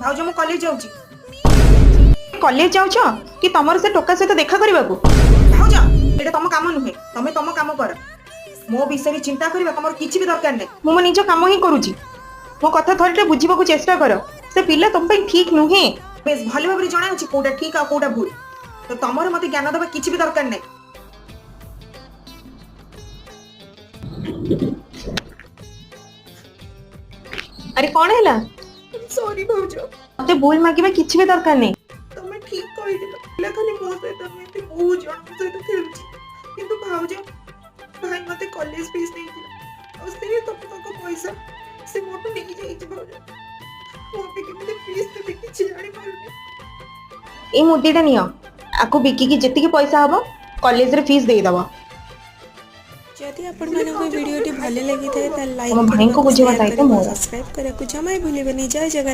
ଭାଉଜ, ମୁଁ କଲେଜ ଯାଉଛି। କଲେଜ ଯାଉଛ କି ତମର ସେ ଟୋକା ସହିତ ଦେଖା କରିବାକୁ? ଭାଉଜ, ଏଇଟା ତମ କାମ ନୁହେଁ। ତମେ ତମ କାମ କର। ମୋ ବିଷୟରେ ଚିନ୍ତା କରିବା ତମର କିଛି ବି ଦରକାର ନାହିଁ। ମୁଁ ମୋ ନିଜ କାମ ହିଁ କରୁଛି। ମୋ କଥା ଥରଟେ ବୁଝିବାକୁ ଚେଷ୍ଟା କର। ସେ ପିଲା ତମ ପାଇଁ ଠିକ ନୁହେଁ। ବେଶ ଭଲ ଭାବରେ ଜଣା ଅଛି କୋଉଟା ଠିକ ଆଉ କୋଉଟା ଭୁଲ। ତ ତମର ମତେ ଜ୍ଞାନ ଦେବା କିଛି ବି ଦରକାର ନାହିଁ। ଆରେ, କଣ ହେଲା? ସରି ଭାଉଜ। ମତେ ଭୁଲ ମାଗିବା କିଛି ବି ଦରକାର ନାହିଁ। ତମେ ଠିକ କହିଥିଲ। ପିଲା ଖାଲି ମୋ ସହିତ ନୁହେଁ, ଏମିତି ବହୁତ ଜଣଙ୍କ ସହିତ ଖେଳୁଛି। କିନ୍ତୁ ଭାଉଜ, ଭାଇ ମତେ କଲେଜ ଫିସ୍ ଦେଇଥିଲା ଆଉ ସେ ସବୁ ତକ ପଇସା ସେ ମୋଠୁ ନେଇଯାଇଛି। ଭାଉଜ, ମୁଁ ଏବେ କେମିତି ଫିସ୍ ଦେବି କିଛି ଜାଣିପାରୁନି। ଏଇ ମୁଦିଟା ନିଅ। ଆକୁ ବିକିକି ଯେତିକି ପଇସା ହବ, କଲେଜରେ ଫିସ୍ ଦେଇଦବ। ଯଦି ଆପଣମାନଙ୍କୁ ଭିଡ଼ିଓଟି ଭଲ ଲାଗିଥାଏ, ତାହେଲେ ତମ ଲାଇକ୍ ଭାଇଙ୍କୁ କରିବାକୁ, ବୁଝେଇବା ସେୟାର ଦାୟିତ୍ୱ କରିବାକୁ, ମୋର। ସବସ୍କ୍ରାଇବ୍ କରିବାକୁ ଜମା ବି ଭୁଲିବେନି। ଜୟ ଜଗନ୍ନାଥ।